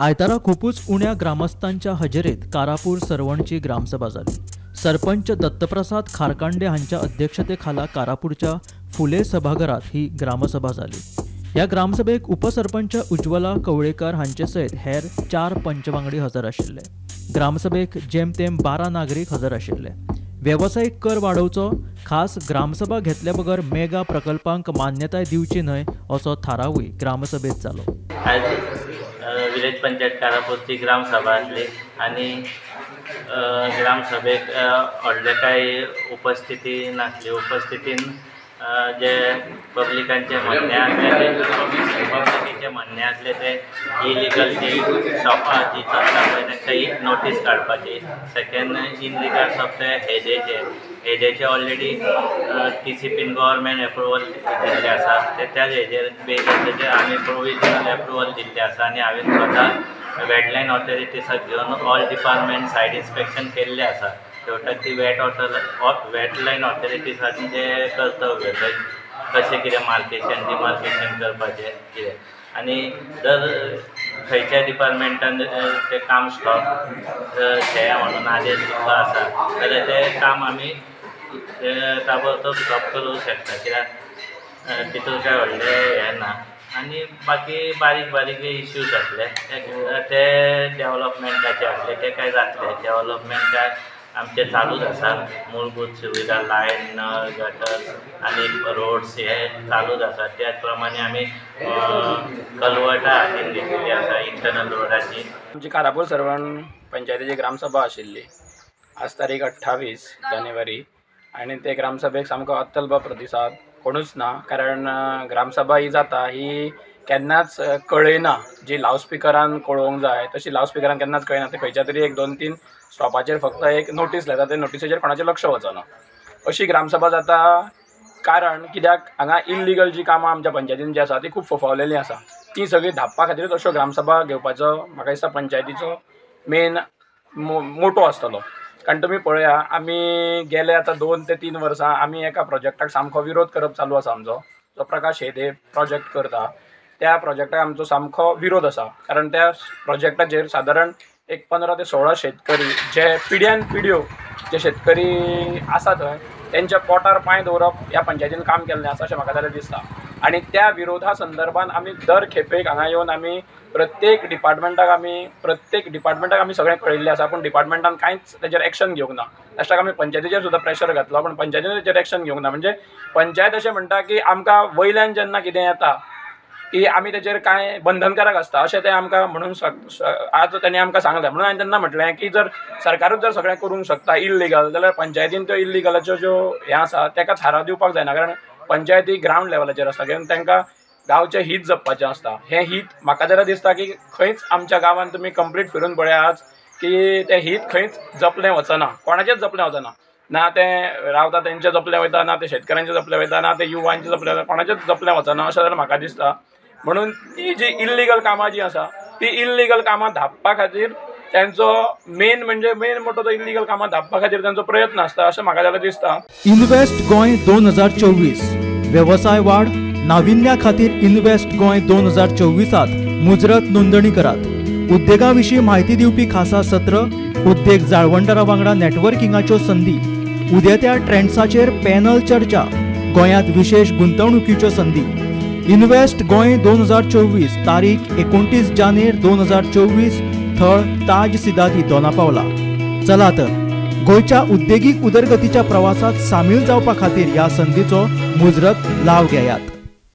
आयतारा खुपूच उण्या ग्रामस्थांच्या हजेरेत कारापूर सरवणची ग्रामसभा जाली. सरपंच दत्तप्रसाद खारकांडे हांच्या अध्यक्षतेखाला कारापूरच्या फुले सभाघरात ही ग्रामसभा जाली. ह्या ग्रामसभेक उपसरपंच उज्वला कवळेकर हांचे सयत हेर 4 पंचवांगडी हजर आशिल्ले. ग्रामसभेक जेमतेम 12 नागरीक हजर आशिल्ले. वेवसायीक कर वाडोवचो, खास ग्रामसभा घेतले बगर मेगा प्रकल्पांक मान्यताय दिवची न्हय असो थारावूय ग्रामसभेत जालो. आज विलेज पंचायत कारापूरची ग्रामसभा आसली आनी ग्रामसभेक व्हडले कांय उपस्थिती नासली. उपस्थितीन जे पब्लिकांचे म्हणणें आसलें ते पब्लिकेचें म्हणणें आसलें ते इलिगल जी शॉपां जी चलता पळय तांकां एक नोटीस काडपाची. सेकेंड इन रिगार्ड्स ऑफ ते हेजेचे ऑलरेडी टीसीपीन गव्हर्मेंट एप्रुवल दिल्लें आसा, ते त्याच हेजेर बेजीसाचेर आमी प्रोविजनल एप्रुवल दिल्लें आसा आनी हांवें स्वता वेटलँड ऑथॉरिटीसाक घेवन ऑल डिपार्टमेंट सायड इन्स्पेक्शन केल्लें आसा. शेवटाक ती वेटलँड ऑथॉरिटीसांचें कर्तव्य कशें कितें मार्केशन डिमार्केशन करपाचें कितें, आनी जर खंयच्याय डिपार्टमेंटान तें काम स्टॉप घेया म्हणून आदेश दिल्लो आसा जाल्यार तें काम आमी ताबडतोब स्टॉप करूंक शकता, कित्याक तितून कांय व्हडलें हें ना. आनी बाकी बारीक बारीक इश्यूज आसले ते डेवलपमेंटाचे आसले ते कांय जातले. डेवलपमेंट काय आमचें चालूच आसा, मूलभूत सुविधा लायन, नळ, गटर आनी रोड्स हे चालूच आसा. त्याच प्रमाणे आमी कलवटां हातीन घेतिल्ली आसा इंटरनल रोडाची. आमची कारापूर सरवण पंचायतीची ग्रामसभा आशिल्ली आज तारीख 28 जानेवारी आनी ते ग्रामसभेक सामको अत्यल्प प्रतिसाद, कोणूच ना. कारण ग्रामसभा ही जाता ही केन्नाच कळयना, जी लावडस्पिकरान कळोवंक जाय तशी लावडस्पिकरान केन्नाच कळयना. ते खंयच्या तरी 1-2-3 स्टॉपाचेर फक्त एक नोटीस लायता, ते नोटीसेचेर कोणाचें लक्ष वचना. अशी ग्रामसभा जाता कारण कित्याक हांगा इल्लिगल जी कामां आमच्या पंचायतीन जी आसा ती खूब फोफावलेली आसा, ती सगळी धांपपा खातीरूच अश्यो ग्रामसभा घेवपाचो म्हाका दिसता पंचायतीचो मेन मोटो आसतलो. कारण तुमी पळया, आमी गेले आतां 2 ते 3 वर्सां आमी एका प्रोजेक्टाक सामको विरोध करप चालू आसा आमचो, जो प्रकाश हेदे प्रोजेक्ट करता त्या प्रोजेक्टाक आमचो सामको विरोध आसा. कारण त्या प्रोजेक्टाचेर सादारण एक 15 ते 16 शेतकरी जे पिढ्यान पिढ्यो जे शेतकरी आसा थंय तेंच्या पोटार पांय दवरप ह्या पंचायतीन काम केल्लें आसा अशें म्हाका जाल्यार दिसता. आनी त्या विरोधा संदर्भान आमी दर खेपेक हांगा येवन आमी प्रत्येक डिपार्टमेंटाक आमी सगळें कळयल्लें आसा, पूण डिपार्टमेंटान कांयच तेजेर एक्शन घेवंक ना. लास्टाक आमी पंचायतीचेर सुद्दां प्रेशर घातलो, पूण पंचायतीन तेजेर एक्शन घेवंक ना. म्हणजे पंचायत अशें म्हणटा की आमकां वयल्यान जेन्ना कितें येता की आमी तेजेर कांय बंधनकारक आसता अशें तें आमकां म्हणूंक आज तेणी आमकां सांगलें. म्हणून हांवें तेन्ना म्हटलें की जर सरकारूच जर सगळें करूंक शकता इल्लिगल जाल्यार पंचायतीन त्यो इल्लिगलाच्यो ज्यो हें आसा तेका थाराव दिवपाक जायना. कारण पंचायती ग्रावंड लेवलाचेर आसता, कारण तांकां गांवचें हीत जपपाचें आसता. हें हीत म्हाका जाल्यार दिसता की खंयच आमच्या गांवांत तुमी कंप्लीट फिरून पळया आज की तें हीत खंयच जपलें वचना, कोणाचेंच जपलें वचना. ना तें रावता तेंचें जपलें वयता, ना तें शेतकऱ्यांचें जपलें वयता, ना तें युवांचें जपलें वयता, कोणाचेंच जपलें वचना अशें जाल्यार म्हाका दिसता. म्हणून ती जी इल्लिगल कामां जी आसा ती इल्लिगल कामां धांपपा खातीर तेंचो मेन म्हणजे मेन मोटो तो इल्लिगल कामां धांपपा खातीर तेंचो प्रयत्न आसता अशें म्हाका जाल्यार दिसता. इन्व्हेस्ट गोंय 2024 वेवसाय वाड नाविन्या खातीर इन्व्हेस्ट गोंय 2024 मुजरत नोंदणी करात. उद्देगा विशीं म्हायती दिवपी खासा सत्र, उद्देग जाळवणदारा वांगडा नेटवर्किंगाच्यो संदी, उदेत्या ट्रेंड्साचेर पॅनल चर्चा, गोंयांत विशेश गुंतवणुकीच्यो संदी. इन्व्हेस्ट गोंय 2024 तारीख 29 जानेर 2024, थळ ताज सिदादी, दोनापावला. चला तर गोंयच्या उद्देगीक उदरगतीच्या प्रवासात सामील जावपा खातीर ह्या संदीचो मुजरत लाव घेयात.